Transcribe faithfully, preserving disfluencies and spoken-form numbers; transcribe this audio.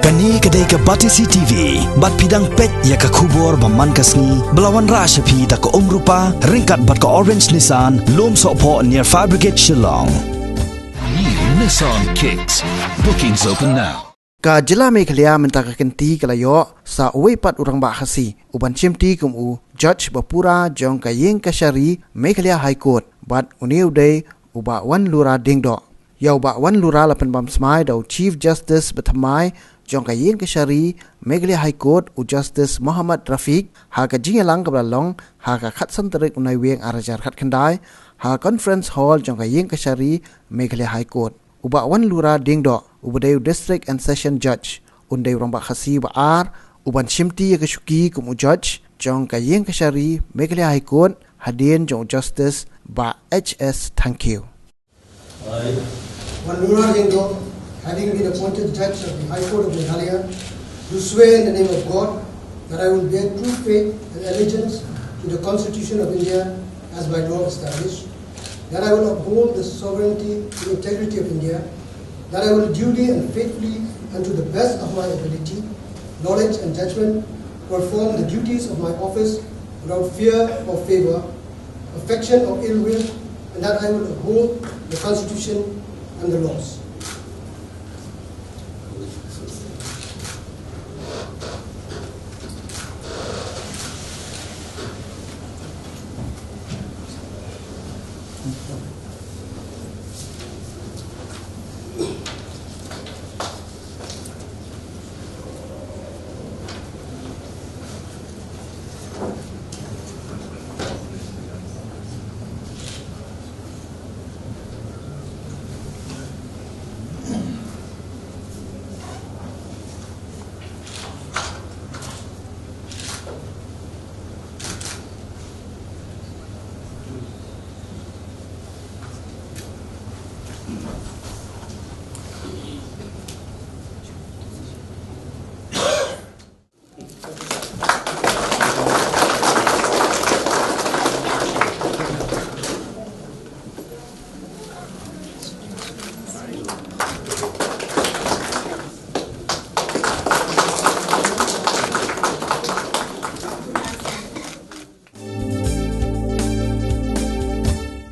Kane ka dei ka Batesi T V, bad phi dang peit ïa ka khubor ba man ka sngi, ba la wanrah sha phi da ka Umrupa, ryngkat bad ka Orange Nissan, Lumsohphoh near Fire Brigade Shillong. New Nissan Kicks. Bookings open now. Ka jylla Meghalaya mynta ka kynti ka la ïoh sa uwei pat u rangbah Khasi u ban shimti kum u judge ba pura jong ka ïing kashari Meghalaya High Court, bad une u dei u Bah Wanlura Diengdoh. Ïa u Bah Wanlura la pynbam smai da u Chief Justice ba thymmai jong ka ïing kashari Meghalaya High Court, u Justice Mohammad Rafiq, ha ka jingïalang kaba la long ha ka khatsan tarik u Naiwieng ar hajar khatkhyndai, ha Conference Hall jong ka ïing kashari Meghalaya High Court. U Bah Wanlura Diengdoh, uba dei u District and Session Judge, un dei u rangbah Khasi ba ar u ban shimti ïa ka shuki kum u judge jong ka ïing kashari Meghalaya High Court, hadien jong u Justice Bah H S Thangkhiew. I, Wanlura Diengdoh, having been appointed Judge of the High Court of Meghalaya, do swear in the name of God that I will bear true faith and allegiance to the Constitution of India as by law established, that I will uphold the sovereignty and integrity of India, that I will duly and faithfully and to the best of my ability, knowledge and judgment perform the duties of my office without fear or favor, affection or ill will, and that I will uphold the Constitution and the laws.